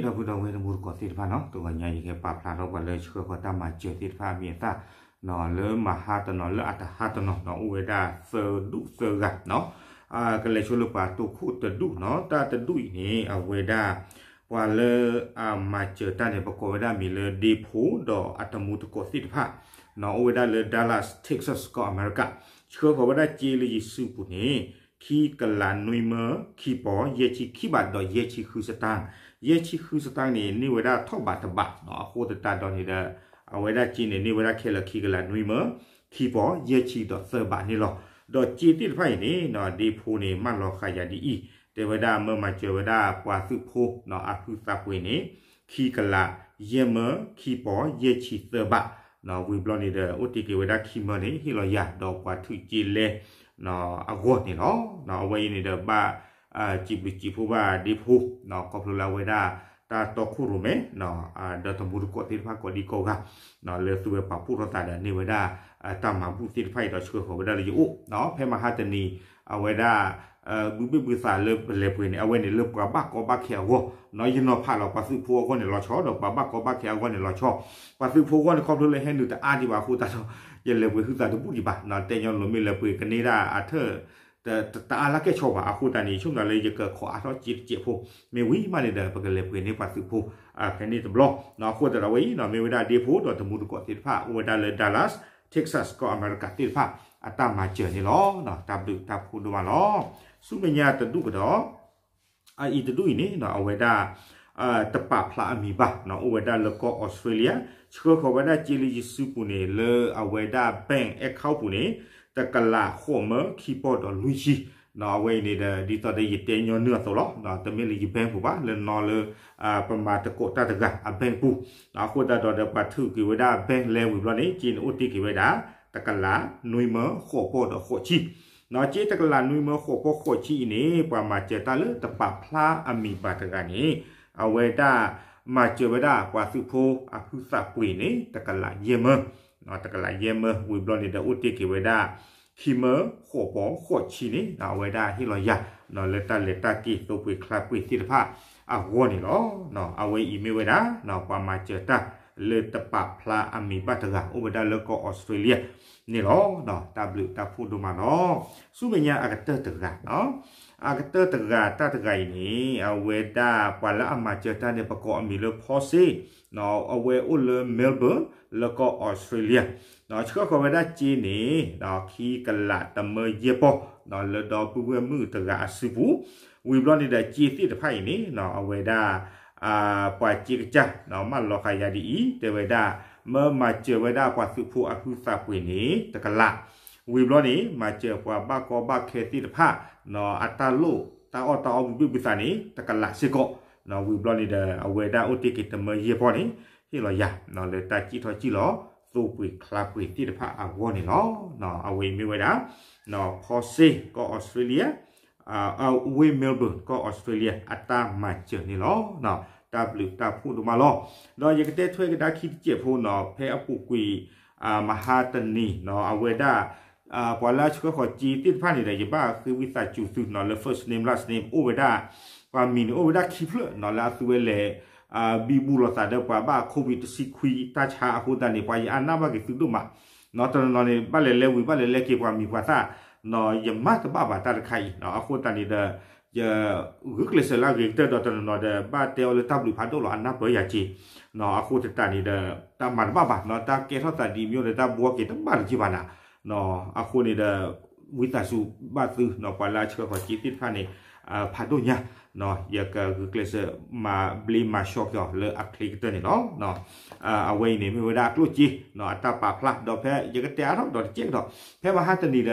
ဒီပုၢ်ဒီဝဲၢ်တံၤသကိးသ့ၣ်တဖၣ်နီၤ, တဂီၤညါယကဟဲပာ်ဖျါထီၣ်ပှၤလၢဆှၢဃီၤတၢ်မၤစၢၤသ့ၣ်တဖၣ်အမံၤအသၣ်နီၤ, လၢမဟါတနီၤလၢအတဟါတနီၤနီၤ အိၣ်ဝဲဒၣ်သၢဒူၣ်သၢဂၤနီၤ, ကလဲၤဆိလၢပှၤတိခိၣ်တဒူၣ်နီၤ, တၢ်တဒူၣ်အံၤန့ၣ် အဝဲဒၣ် ပှၤလၢအမၤစၢၤတၢ်န့ၣ် ပကိးဝဲဒၣ်မံၤလၢဒ့ဖိဒီးအတံၤသကိးသ့ၣ်တဖၣ် အိၣ်ဝဲဒၣ်လၢ Dallas Texas ကီၢ်အမဲရကၤ, ဆှၢဃီၤဝဲဒၣ်စ့လၢယစုပူၤန့ၣ် ခံကလးနွံမၢ ခံပီၤ ယဲၢ်ဆံခံဘးဒီးယဲၢ်ဆံဃုစတၢၢ်, ယဲၢ်ဆံဃုစတၢၢ်န့ၣ် န့ၢ်ဝဲဒၣ်ထီၣ်ဘးတဘးနီၤ, အဃိသတးဒီးန့ၣ်ဒီး အဝဲဒၣ်စ့န့ၣ် န့ၢ်ဝဲဒၣ်ခဲလၢာ်ခံကလးနွံမၢ ခံပီၤ ယဲၢ်ဆံဒီးသၢဘးန့ၣ်လီၤ. ဒီးစ့သ့ၣ်တဖၣ်အံၤန့ၣ် ဒ့ဖိန့ၣ် မၢလီၤဃာ်ယၤဒ်အံၤ, တဲဝဲဒၣ်မၢမၤစၢၤဝဲဒၣ်ပှၤသုးဖိနီၤ အဟုသးပှ့ၤန့ၣ် ခံကလးယဲၢ်မၢ ခံပီၤ ယဲၢ်ဆံသၢဘး, ဝံၤဘျီန့ၣ်ဒီး အိၣ်တ့ၢ်က့ၤဝဲဒၣ်ခံမၢန့ၣ် ဟ့ၣ်လီၤယၤ ဒီးပှၤထုးစ့လဲ အဂီၢ်န့ၣ်လီၤ. အဝဲအံၤန့ၣ်ဒီးဘၣ် စံးဘျုးစံးဖှိၣ်ဘၣ်ဒ့ဖိ ခီဖျိလၢအဝဲဒၣ် တၢ်တီခိၣ်ရိၣ်မဲ ဒီးတံၤသကိးသ့ၣ်တဖၣ်ကိးဒံကိးဂၤ လၢသုဝဲပာ်ဖှိၣ်ထီၣ်သးဒီးန့ၢ်ဝဲဒၣ် တၢ်မၤဘူၣ်သ့ၣ်တဖၣ်အံၤဒီးဆှၢဃီၤဝဲဒၣ်လၢယအိၣ်, ဖဲမဟါတနံၤ အဝဲဒၣ် ဘုဘ့ၣ်ဘုသးလၢပလဲၤပှ့ၤန့ၣ် အဝဲန့ၣ်လၢပှၤဘၣ်ကီဘၣ်ခဲအဂီၢ်နီၤ, ယနီၤဖးလီၤပှၤသုးဖိအဂီၢ်န့ၣ်လီၤဆီ ဒီးပှၤဘၣ်ကီဘၣ်ခဲအဂီၢ်န့ၣ်လီၤဆီ, ပှၤသုးဖိအဂီၢ်န့ၣ်ခီဖျိလၢဟဲနုာ်တအါဒံးဘၣ်အဃိသတးဒီး ယလဲၤပှ့ၤဟုသးတဘူၣ်ဒံးဘၣ်နီၤ, တဲညီလိၤမ့ၢ်လဲၤပှ့ၤကန့ၢ်ဒၣ်အထၢၣ် တအါလၢကဲၣ်ဆီဘၣ်, အဃိသတးန့ၣ် ဆိကမိၣ်လၢယကခိးအါထီၣ်စ့တစဲးဖိ, မ့ၢ်ဝံၤမးန့ၣ်ဒီး ပကလဲၤပှ့ၤန့ၢ်ပှၤသုးဖိ ဖဲန့ၣ်တဘျီ, အဃိသတးဒီးအဝဲအံၤနီၤ မ့ၢ်ဝဲဒၣ်ဒ့ဖိဒီးတံၤသကိးသ့ၣ်တဖၣ် အိၣ်ဝဲဒၣ်လၢ Dallas Texas ကီၢ်အမဲရကၤသ့ၣ်တဖၣ် အတၢ်မၤစၢၤန့ၣ်လီၤ. တၢ်ဘျုးတၢ်ဖှိၣ်ဒိၣ်မးလီၤ. ဆူမဲာ်ညါတဒူၣ်ကဒီး အအံၤတဒူၣ်အံၤန့ၣ် အဝဲဒၣ် တပာ်ဖျါအမံၤဘၣ်နီၤ, အိၣ်ဝဲဒၣ်လၢကီၢ်အီစထြ့လယါ, ဆှၢဃီၤဝဲဒၣ်စ့လၢယစုပူၤန့ၣ် လၢအဝဲဒၣ် bank account ပူၤန့ၣ် တကလးဃိးမၢ ခံပီၤဒီးလွံၢ်ဆံ, အဝဲအံၤန့ၣ်ဒီး ဒ်သိးဒီးယတဲညီနုၢ်အသိးလီၤ, တမ့ၢ်လၢယ bank ပူၤဘၣ် လၢနီၤလၢ ပမၤသကိးတၢ်တဂၤအ bank ပူၤ, အဃိသတးဒီးဒီးပှၤထုးက့ၤဝဲဒၣ် bank လဲၤဝံၤဘျီန့ၣ် စ့န့ၣ်အိၣ်တ့ၢ်က့ၤဝဲဒၣ် တကလးနွံမၢ ဃိးပီၤဒီးဃိးဆံ စ့တကလးနွံမၢ ဃိးပီၤဃိးဆံအံၤန့ၣ် ပှၤမၤစၢၤတၢ်လၢတပာ်ဖျါအမံၤဘၣ်တဂၤန့ၣ် အဝဲဒၣ် မၤစၢၤဝဲဒၣ်ပှၤသုးဖိအဟုသးပှ့ၤန့ၣ် တကလးယဲၢ်မၢ, တကလးယဲၢ်မၢ ဝံၤဘျီန့ၣ်ဒီးအိၣ်တ့ၢ်က့ၤဝဲဒၣ် ခံမၢ ဃိးပီၤဃိးဆံန့ၣ် အဝဲဒၣ်ဟ့ၣ်လီၤယၤ လၢတၢ်လဲၤတၢ်က့ၤသိပှ့ၤချါပှ့ၤသ့ၣ်တဖၣ်အဂီၢ်န့ၣ်လီၤ. အဝဲအံၤမ့ၢ်ဝဲဒၣ် ပှၤမၤစၢၤတၢ်လၢတပာ်ဖျါအမံၤဘၣ်တဂၤ အိၣ်ဝဲဒၣ်လၢကီၢ်အီစထြ့လယါန့ၣ်လီၤ. တၢ်ဘျုးတၢ်ဖှိၣ်ဒိၣ်မးလီၤ. ဆူမဲာ်ညါအကတၢၢ်တဂၤ အကတၢၢ်တဂၤတၢ်တဂၤအံၤန့ၣ် အဝဲဒၣ်ပှၤလၢအမၤစၢၤတၢ်န့ၣ် ပကိးအမံၤလၢဖီစ့ အဝဲအိၣ်လၢ Melbourne လၢကီၢ်အီစထြ့လယါ ဆှၢဃီၤဝဲဒၣ်စ့န့ၣ် ခံကလးတမၢယဲၢ်ပီၤ လၢဒီပုၢ်ဝဲၢ်မုၣ်တဂၤအစုပူၤ, ဝံၤဘျီန့ၣ်ဒီးစ့သ့ၣ်တဖၣ်အံၤန့ၣ် အဝဲဒၣ် ပှၤစ့ကစၢ် မၢလီၤဃာ်ယၤဒ်အံၤ တဲဝဲဒၣ် မၢမၤစၢၤဝဲဒၣ်ပှၤသုးဖိအဟုသးပှ့ၤန့ၣ် တကလး, ဝံၤဘျီန့ၣ် မၤစၢၤပှၤဘၣ်ကီဘၣ်ခဲသ့ၣ်တဖၣ် အတၢ်လိၣ်တၢ်အီၣ်တၢ်အီဘုဘ့ၣ်ဘုသးန့ၣ် တကလးစ့ၢ်ကီး, ဝံၤဘျီန့ၣ်ဒီး အဝဲဒၣ်အိၣ်တ့ၢ်က့ၤတမၢယဲၢ်ပီၤန့ၣ် ဟ့ၣ်လီၤယၤ လၢတၢ်စံၣ်ထီၣ်စံၣ်လီၤ သိပှ့ၤချါပှ့ၤသ့ၣ်တဖၣ်အဂီၢ်န့ၣ်လီၤ. အဝဲအံၤမ့ၢ်ဝဲဒၣ် ဖီစ့ ကီၢ်အီစထြ့လယါ အဝ့ၢ် Melbourne ကီၢ်အီစထြ့လယါ အတၢ်မၤစၢၤန့ၣ်လီၤ. တၢ်ဘျုးတၢ်ဖှိၣ်ဒိၣ်မးလီၤ. ဒီးယကတဲထွဲကဒါခံတစဲးဖိနီၤ ဖဲအပူၤကွံာ် မဟါတနံၤနီၤ အဝဲဒၣ် ပှၤလၢအဆှၢဃီၤစ့သ့ၣ်တဖၣ်န့ၣ်ဒီး ယဘၣ်ဃ့ဝံသးစူၤသုနီၤ လၢ first name last name အိၣ်ဝဲဒၣ် ပှၤမံၤန့ၣ်အိၣ်ဝဲဒၣ်ခံဖျၢၣ်နီၤ လၢအသုဝဲလဲၤ ဘံဘူလိာ်သးဒီးပှၤဘၣ် COVID တဆံခွံတၢ်ဆါအဃိသတးန့ၣ် ပှၤယအါနၢ်ဘၣ်က့ၤသုဒိၣ်မး နီၤ တနီၤနီၤန့ၣ် ဘၣ်လဲၤလဲၤဝံၤ ဘၣ်လဲၤလဲၤက့ၤပှၤမံၤပှၤသၣ် နီၤ ယမၤတဘၣ်ဘၣ်တၢ်တခါအံၤ အဃိသတးန့ၣ်ဒီး ယဂုာ်ကျဲးစၢးလၢအဂ့ၤကတၢၢ်ဒီးတနီၤနီၤဒီး ဘၣ်တဲအီၤလၢတၢ်ဘျုးဖးဒိၣ်လီၤ အနၢ်ပၢၢ်ယၤက့ၤ နီၤ အဃိသတးန့ၣ်ဒီး တၢ်မၤတဘၣ်ဘၣ်နီၤ တၢ်ကဲထီၣ်သးဒ်မ့ၢ်ဒီးတၢ်ဘှီက့ၤတဘၣ်တက့ၢ်ဘၣ်နၤ နီၤ အဃိန့ၣ်ဒီး ဝံသးစူၤဘၣ်သုနီၤ ပှၤလၢအဆှၢဃီၤစ့သ့ၣ်တဖၣ်န့ၣ် ဖးဒိၣ်ညါ ယကဂုာ်ကျဲးစၢးမၤဘျ့မၤဆှီက့ၤအီၤလၢအချ့ကတၢၢ်န့ၣ်လီၤ. အဝဲအံၤန့ၣ် မ့ၢ်ဝဲဒၣ်အကျိၣ်စ့ အတၢ်ပာ်ဖျါ ဒီးဖဲယကတဲအါထီၣ်ဒီးတကဲကဒီး ဖဲမဟါတနံၤဒီး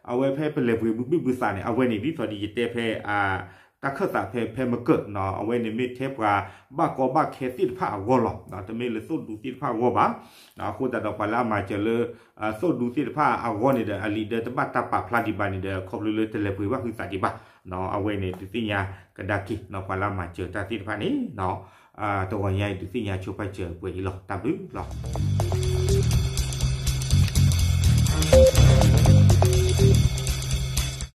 အဝဲဖဲပလဲၤပှ့ၤဘုဘ့ၣ်ဘုသးန့ၣ် အဝဲန့ၣ်ဒ်သိးဒ်ယတဲဖဲ တၢ်ခၢၣ်သးဖဲ ဖဲမကၢၢ်နီၤ အဝဲန့ၣ်မ့ၢ်ထဲပှၤဘၣ်ကီဘၣ်ခဲသ့ၣ်တဖၣ်အဂီၢ်လီၤ. တမ့ၢ်လၢသိၣ်ဒူသ့ၣ်တဖၣ်အဂီၢ်ဘၣ်. အဃိသတးဒီးပှၤလၢအမၤစၢၤလၢ သိၣ်ဒူသ့ၣ်တဖၣ်အဂီၢ်န့ၣ်ဒီး အလံာ်ဒီးတဘၣ်တၢ်ပာ်ဖျါဒံးဘၣ်န့ၣ်ဒီး ခီဖျိလၢတလဲၤပှ့ၤဘၣ်ဟုသးဒံးဘၣ်. အဝဲန့ၣ်ဒုးသ့ၣ်ညါကဒါက့ၤနီၤ ပှၤလၢအမၤစၢၤတၢ်သ့ၣ်တဖၣ်န့ၣ် တဂီၤညါအံၤဒုးသ့ၣ်ညါဆိပာ်စၢၤပှဲၤအံၤလီၤ. တၢ်ဘျုးလီၤ.